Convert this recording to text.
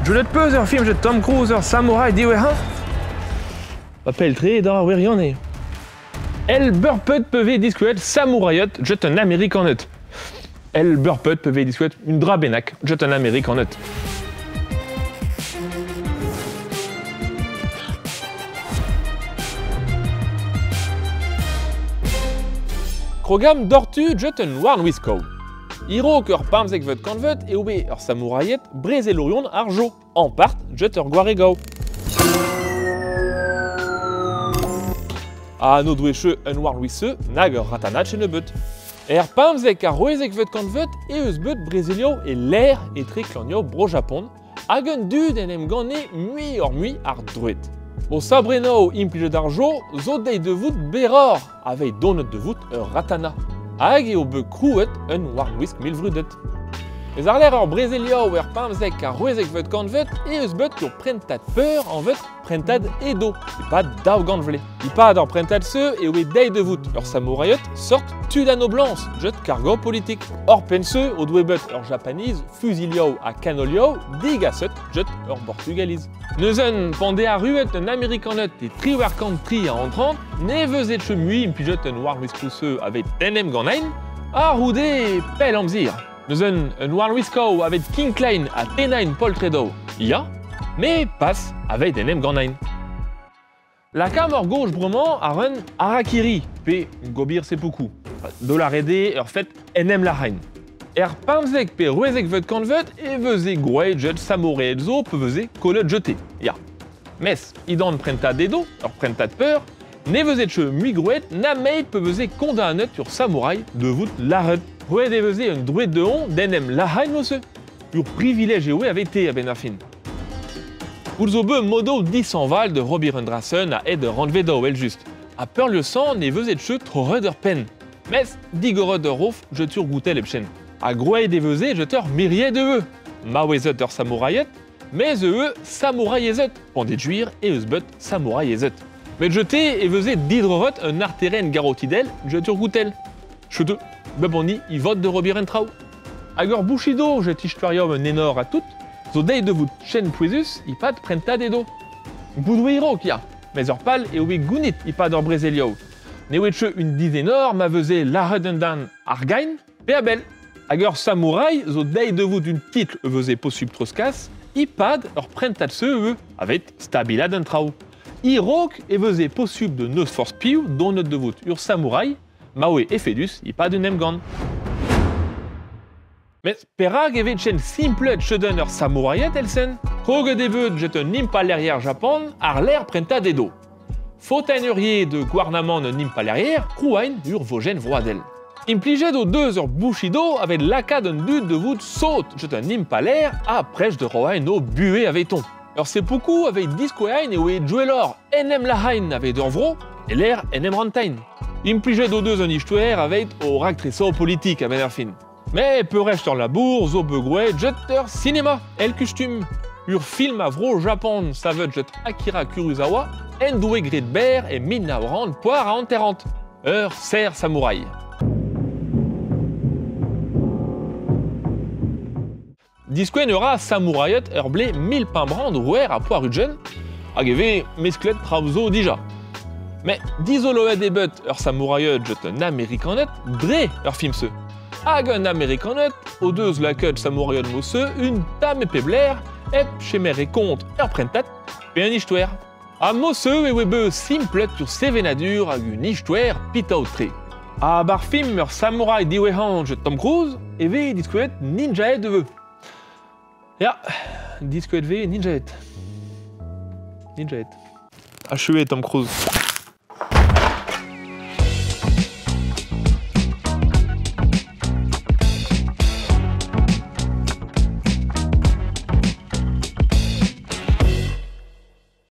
Gwelet 'peus ur film get Tom Cruise ur samouraï diwezhañ? Ba pell-tre eo ar wirionez. El beurpeut pe vez diskouezet samouraïed get un Amerikaned. El beurpeut pe vez diskouezet un dra bennak get un Amerikaned. Krogam doc'htu get un Warn-Wiskow. E-raok ur pemzekvet kantved eo bet ur samouraïed brezelourion ar jo, ampart get ur gwaregaou. Ha n'o doe cheu un Warn-Wisse nag ur ratanad nebeut. Er pemzek ha c'hwezekvet kantved eh eus bet brezelioù e-lec'h etre klanioù Bro-Japon hag un dud en em ganne muioc'h-mui àr droed. O sabrennoù implijet ar jo zo dezhe da vout berroc'h aveit donet da vout ur ratana. Hag eo bet krouet un warnwisk milvrudet. Eus àr-lerc'h ur brezelioù er pemzek ha c'hwezekvet kantved eh eus bet ur prentad peur anvet prentad Edo, e-pad 200 vloaz. E-pad ar prentad-se eo bet dezhe da vout ur samouraïed sort tud a noblañs get kargoù politik. Oc'hpenn-se o doe bet ur Japaniz fuzilioù ha kanolioù degaset get ur Bortugaliz. Neuzen, pan eo arruet un Amerikaned e 1853, ne veze ket mui implijet un warnwiskoù-se aveit en em gannañ, a-c'houde pell amzer. Neuzen, un warnwiskoù aveit kinklañ ha tennañ poltredoù, ya, met pas aveit en em gannañ. Lakaomp ur gaoz bremañ àr un harakiri, pe gobir seppuku, da lâret eo ur fed en em lazhañ. Er pemzek pe c'hwezekvet kantved e veze gwraet get samouraed zo pe veze kollet gete, ya. Mes edan prentad Edo, ur prentad peur, ne veze ket mui gwraet nameit pe veze kondaonet ur samouraï da vout lazhet. Roet e veze un droed dezhoñ d'en em lazhañ neuze. Ur privilej eo avete a-benn ar fin. Bout zo bet modoù dishañval da ober un dra-sen a-hed ur rannvedoù evel-just. Ha peurliesañ ne veze ket troc'het ur penn. Mes digoret ur rof get ur goutell hepken. Ha gwraet e veze get ur miried ivez. Maouezed ur samouraïed, mes ivez samouraïezed, pandeogwir eh eus bet samouraïezed. Met gete e veze didroc'het un arterenn garotidel get ur goutell. Setu, bep hini e vod da ober an traoù. Hag ur Bushido get istoerioù un enor ha tout, zo dezhe da vout ken pouezus e-pad prentad Edo. Bout oa e-raok, ya, mes ur pal eo bet gounit e-pad ur brezelioù. Ne oa ket un dizenor ma veze lazhet un den àr-gein pe a-bell. Hag ur samouraï zo dezhe da vout un titl e veze posupl treuzkas e-pad ur prentad-se ivez, aveit stabilaat an traoù. E-raok e veze posupl da n'eus forzh piv donet da vout ur samouraï, ma oa efedus e-pad un emgann. Met perak e vez ken simplet chedenn ur samouraïed èl-sen? Kroget e vo get un impalaeriezh Japan àr-lerc'h prentad Edo. Faotañ a rae da gouarnamant un impalaeriezh krouañ ur vojenn vroadel. Implijet o deus ur Bushido aveit lakaat an dud da vout sot get un impalaer ha prest da roiñ o buhez aveitoñ. Ur seppuku aveit diskouezhañ e oa gwelloc'h en em lazhañ aveit ur vro e-lec'h en em rentañ. Implijet o deus an istoer aveit o raktresoù politik a-benn ar fin. Met peurrest ur labour zo bet gwraet get ur sinema, èl kustum. Ur film a vro Japan savet get Akira Kurosawa en doe graet berr e 1954. Ur serr samouraï. Diskouez a ra samouraïed er blez 1580 hag e vez mesklet traoù zo dija. Met dizoloet eo bet ur samouraïed get un Amerikaned dre ur film-se. Hag an Amerikaned o deus lakaet samouraïed mod-se un tamm e pep lec'h hep kemer e kont ur prentad pe un istoer. Ha mod-se e oa bet simplet ur sevenadur hag un istoer pitaot-tre. Ha bar film ur samouraï diwezhañ get Tom Cruise e vez diskouezet ninjaed ivez. Ya, diskouezet 'vez ninjaed. Ninjaed. Achuet Tom Cruise.